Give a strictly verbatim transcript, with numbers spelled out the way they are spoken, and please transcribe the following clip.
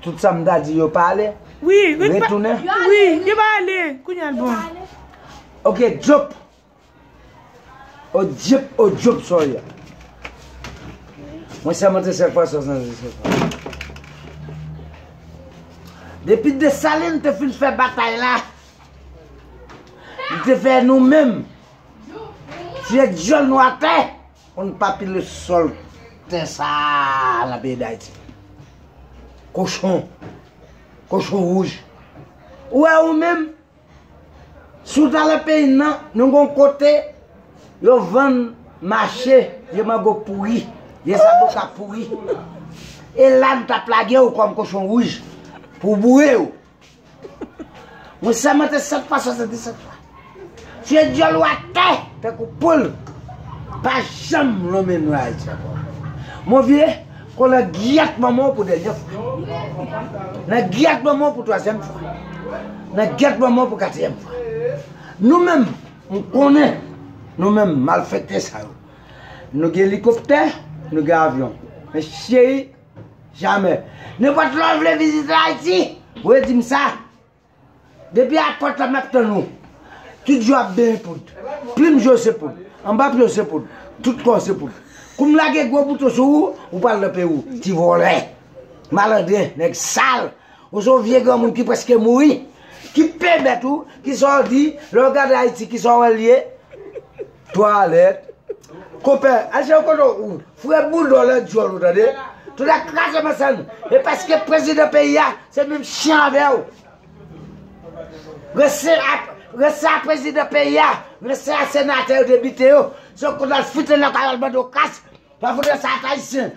Tout sa m ta di yo pa ale. Wi, wi, pa- Retounen. Wi, yo pa ale. Kounye a l bon. Ok, Diop. O Diop, o Diop, sorry. Mwen sèmante sèt fwa, swasanndisèt fwa. Depi Desalin te fin fè batay la, li te fè nou menm. Tiye dyòl nou atè. On pa pile sòl tè sa a nan peyi Dayiti. Kochon. Kochon wouj. Ou wè ou menm, si w ta nan peyi n nan, nou gon kote yo vann mache, vye mango pouri, vye zaboka pouri. E la n t ap lage w kòm kochon wouj pou boure w. Mwen sèmante sèt fwa, swasanndisèt fwa. Tiye dyòl ou atè, tankou poul. Pa janm lonmen nou Ayiti ankò. Mon vye, kon nan gyèt manman w pou dènye fwa. Nan gyèt manman w pou twazyèm fwa. Nan gyèt manman w pou katriyèm fwa. Nou menm, m konnen, nou menm, malfektè sa yo. Nou gen elikoptè, nou gen avyon. Men cheri, jamè. Nenpòt lè w vle vizite Ayiti, ou redi m sa. Depi a pòt la, m ap tann ou. Tout je w ap benyen poud. Plim je w se poud. Anba pye w se poud. Tout kò w se poud. Kou m lage gwo bouton sou ou, ou pral nan peyi w. Ti vòlè. Malandren, nèg sal. Ou se yon vye granmoun ki prèske mouri. Ki pèmèt ou, ki sa w di, lè w gade Ayiti, ki sa w wè l ye? Twalèt. Konpè, al chèche kote w, frè boudò lè dyòl ou tande. Tout la kraze masann. E paske prezidan peyi a, se menm chen avè w. Rense a, rense a prezidan peyi a, rense a senatè yo, depite yo. Se kote al fite nan kay al mande w kras. Pa fout sa ak Ayisyen.